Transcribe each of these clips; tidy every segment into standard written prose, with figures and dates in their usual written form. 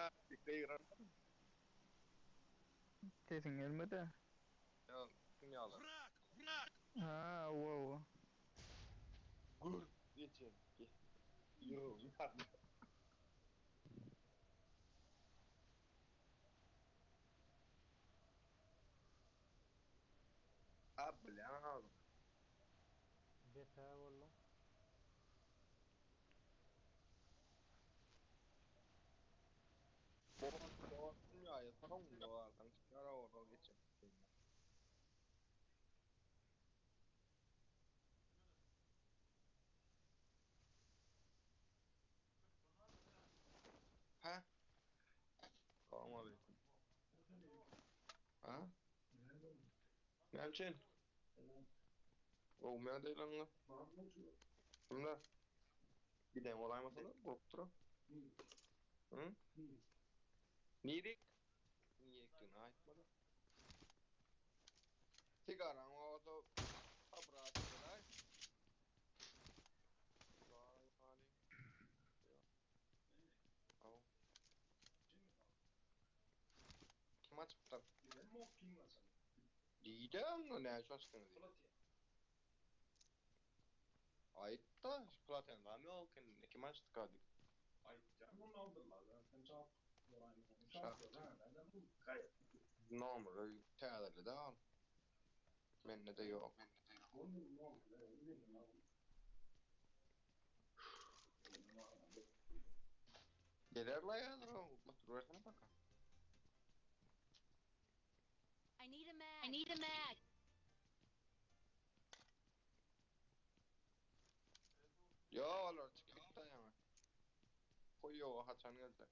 Ýa, gygyran. Sesiň gelmedi. Ýa, kim ýaly? Wrak! Wrak! Ha, wow. Gür geçen. Ýüregim ýardy. A bilýän hazir. Depe bolduň. Bolsun ýa soňunda barsaň çykar owadan geçen. Ha? Salam aleyküm. Ha? Näme üçin? Gowy nädeýleňňe? Kimler? Giden bolaýmasalar, bolup duran. Hı? Nirik? Nirikdigini aýtmady. Sigaraň bolsa obrat bolaý. Vay hali. Aw. Kim açypdyr? Diýdi onda näçe açdyňyz diýip. Aýtda, platen zam ýok eken, kim açdyka diýip. Aýtýan ony aldyrlar, sen çap. Nomeri täzeli de al. Mende-de ýok. Geler la ýazyr, oturybersene paka. I need a mag. I need a mag. Ýok olar çykyp gitdi ýaňy. Goý ýoga haçan geljek.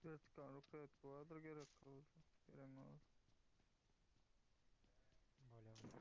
Vertikal roket bardyr gerek bolsa. Gerek bolsa. Bolýar.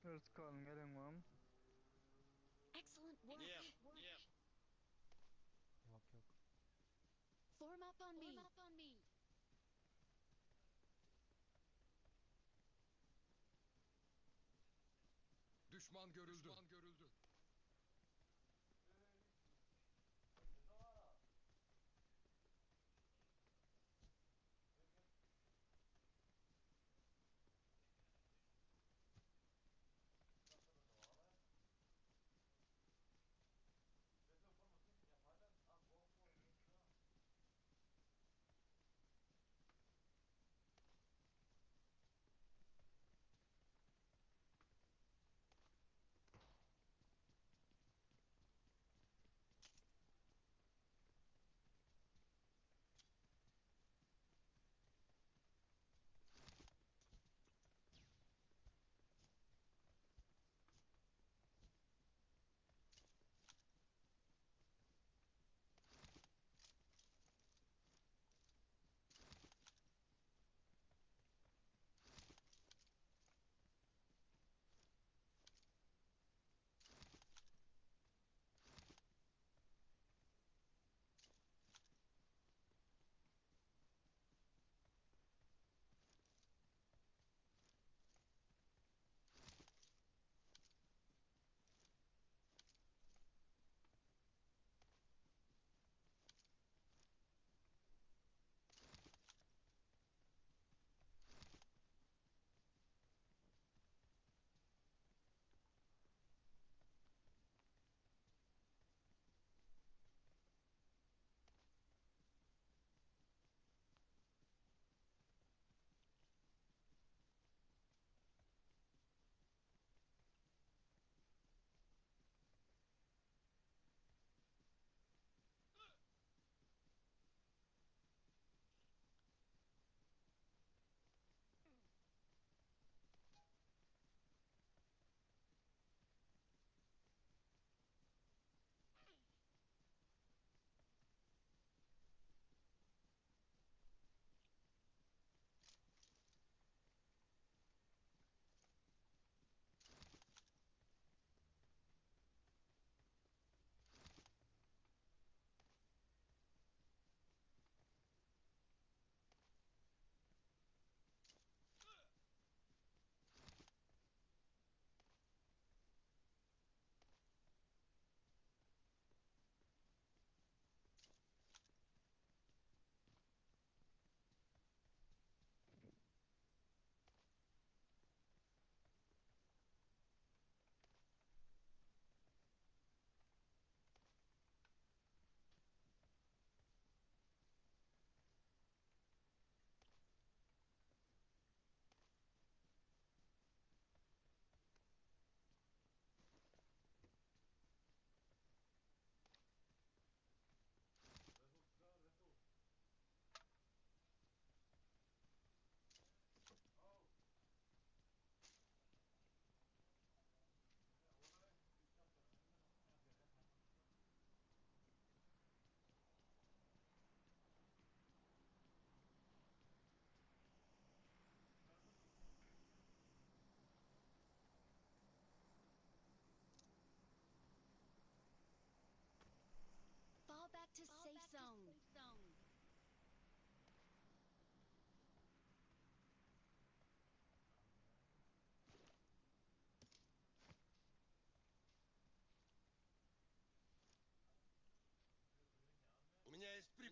Vertikalın gerek var mı? Excellent work. Yeah, Work. yeah. Ýok ýok. Form up on me. Form up on me. Düşman görüldü. Düşman görüldü.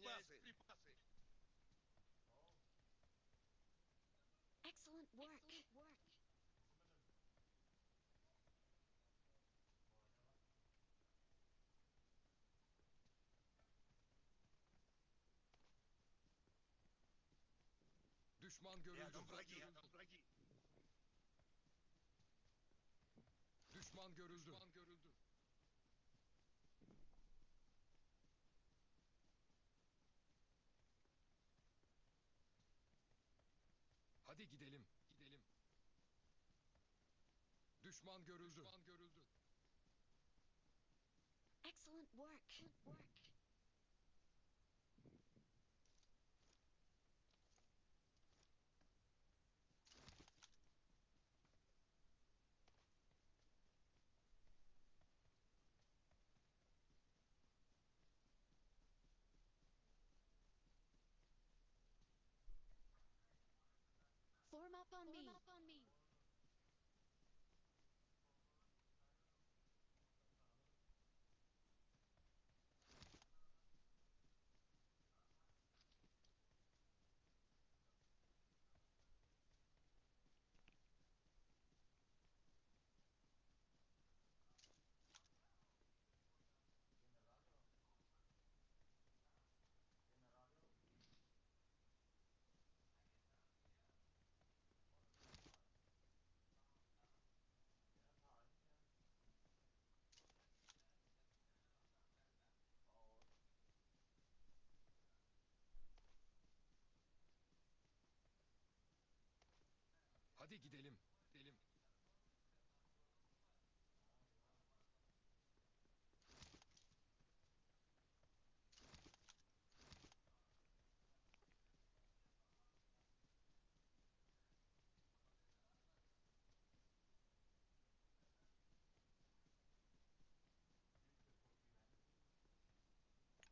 припасы. Excellent work. Düşman görüldü. Рядом враги. Düşman görüldü. Düşman görüldü. Hadi gidelim. Gidelim. Düşman görüldü. Düşman görüldü. Excellent work. Form up on me. Hadi gidelim. Gidelim.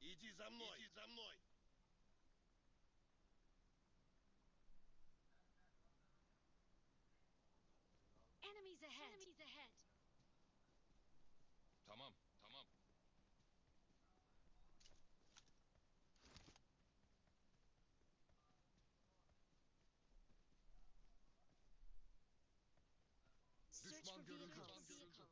Иди за мной. Иди за мной. Enemies ahead. Enemies ahead. Tamam, tamam. Search Düşman for görüldü. vehicles.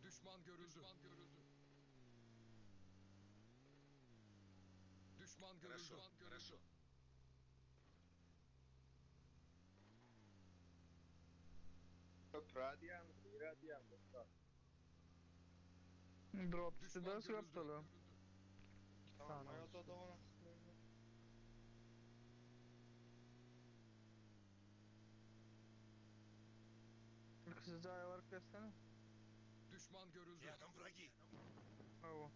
Düşman görüldü. Düşman görüldü. Düşman görüldü. Düşman görüldü. Хорошо, Düşman görüldü. хорошо. Köprä diýýän, bira diýýän dostlar. Drop Düşman da görüldü. yapdaly. Tamam, Sany aýalda da ona. Ikisi jaýa baryp gelsene. Düşman görüldü. Рядом враги. Hawa.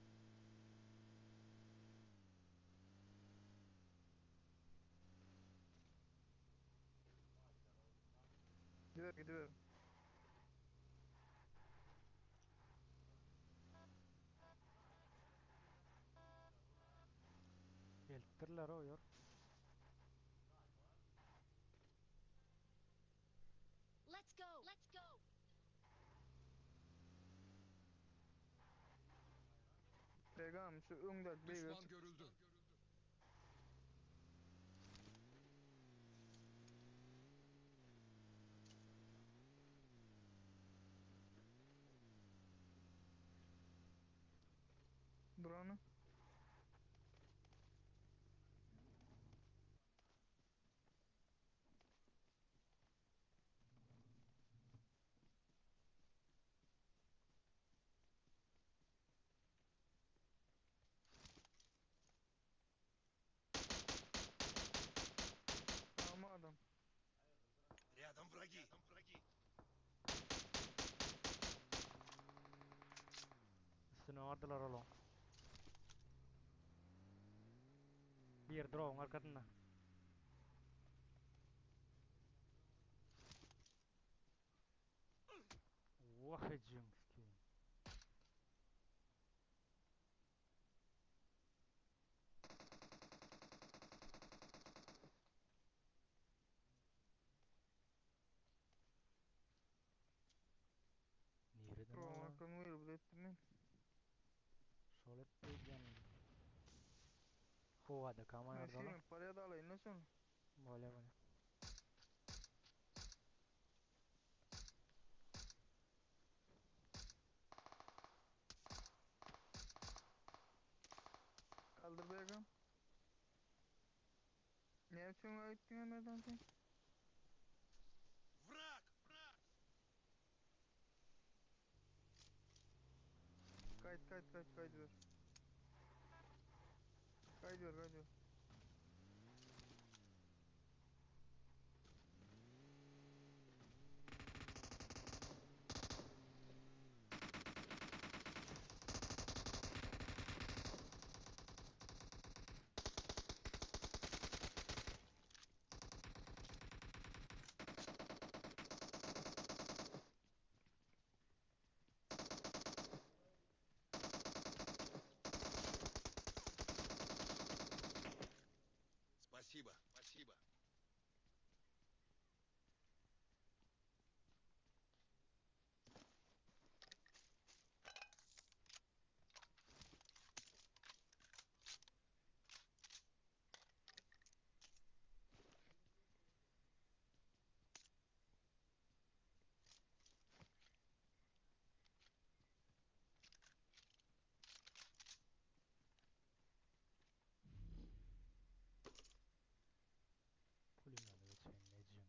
Gidiver gidiver. Gelipdirler o ýor. Let's go. Let's go. Begam şu öňdäki beýge Düşman çyk. görüldü. Dur onu. Tamam adam. Рядом враги. Üstüne vardylar ola. Bir drone arkasında. Wah ejimski. Nireden Drone ala? arkanı verip ettim men. Şol etdi Howada Men kamerada şeýle paraya da alayım ne şunu. Bolýa bolýa. Kaldır Begam. Ne üçin gittin Ömer'den sen? Враг! Враг! Kayıt kayıt kayıt kayıt ver. Kayıt ver kayıt ver. Спасибо, спасибо. Pulimýada geçen ejim.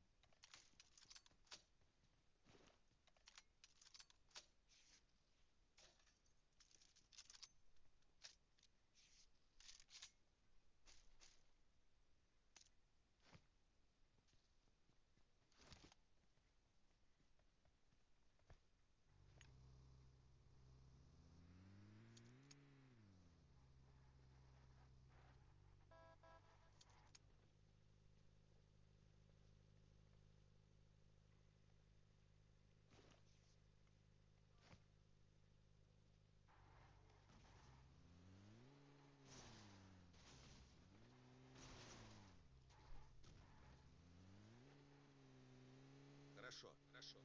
Хорошо, хорошо.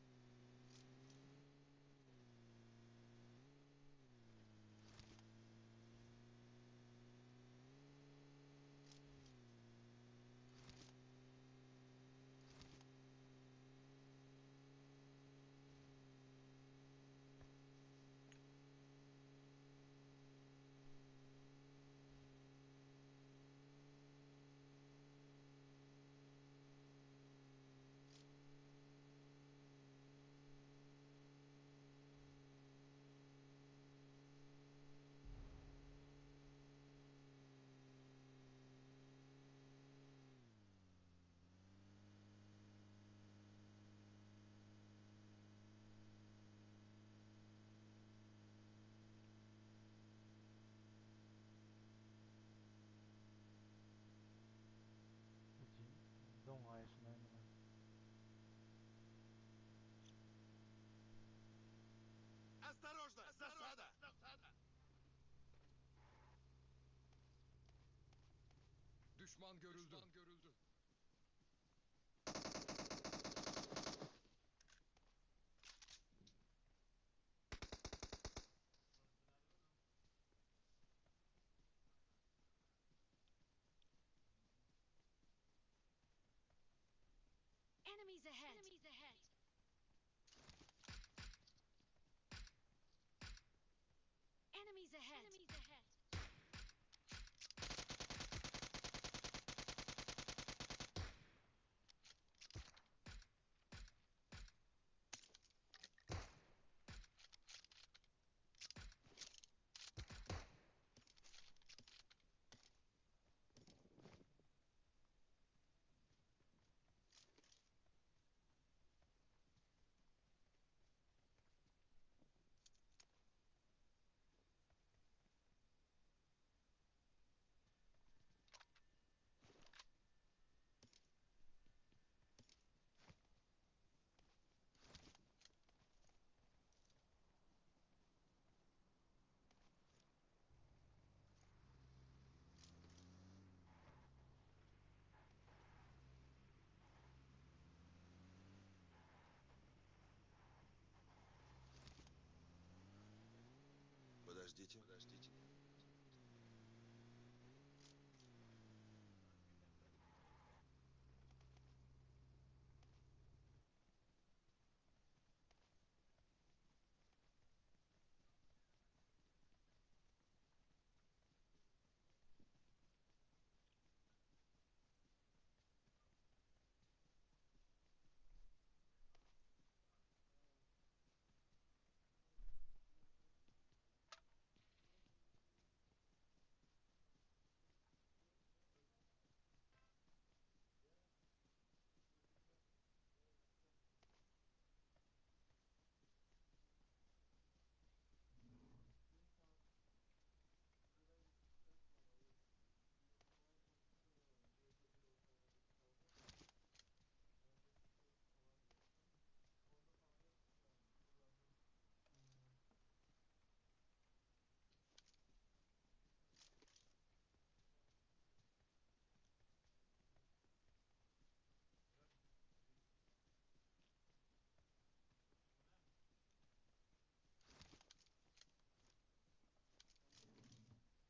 Ejim. Doň aýşyna ýa. Осторожно! Засада! Засада! Düşman görüldü. Düşman görüldü. Enemies ahead. Enemies ahead. Enemies ahead. Enemies ahead. Подождите. Подождите.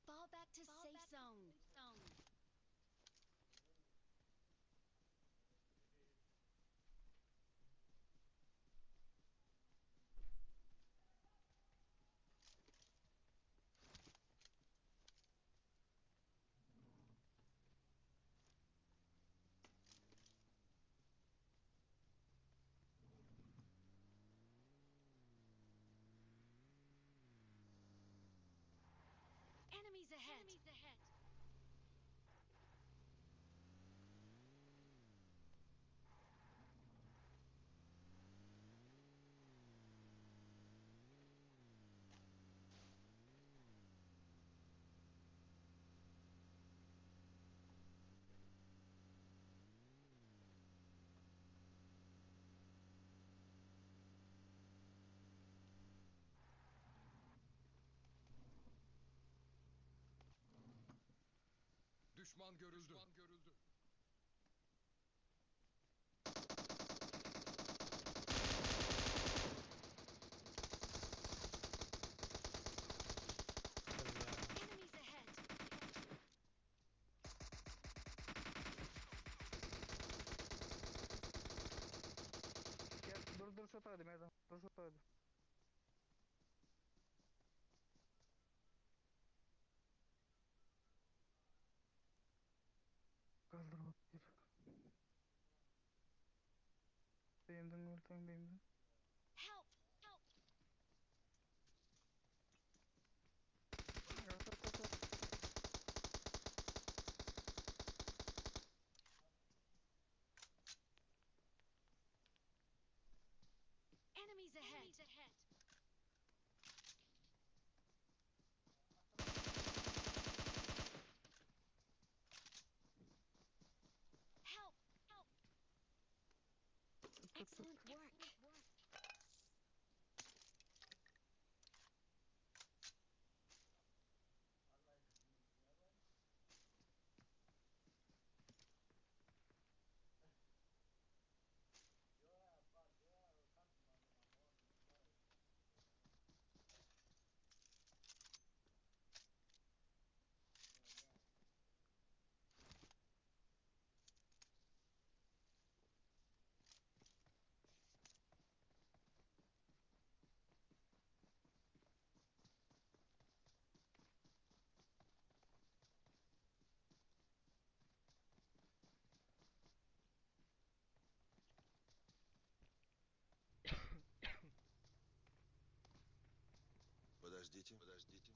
Fall back to safe zone. Zone. Enemies ahead. Enemies ahead. Düşman görüldü. Düşman görüldü. Enemies ahead. Gel dur dur şut hadi Merdan. Dur şut hadi. Kaldır bak bir. Beğendin öldün beğendin. Help! Help! At at at at. Enemies ahead. Enemies ahead. Help! Help! Tut tut. Excellent work. Подождите. Подождите.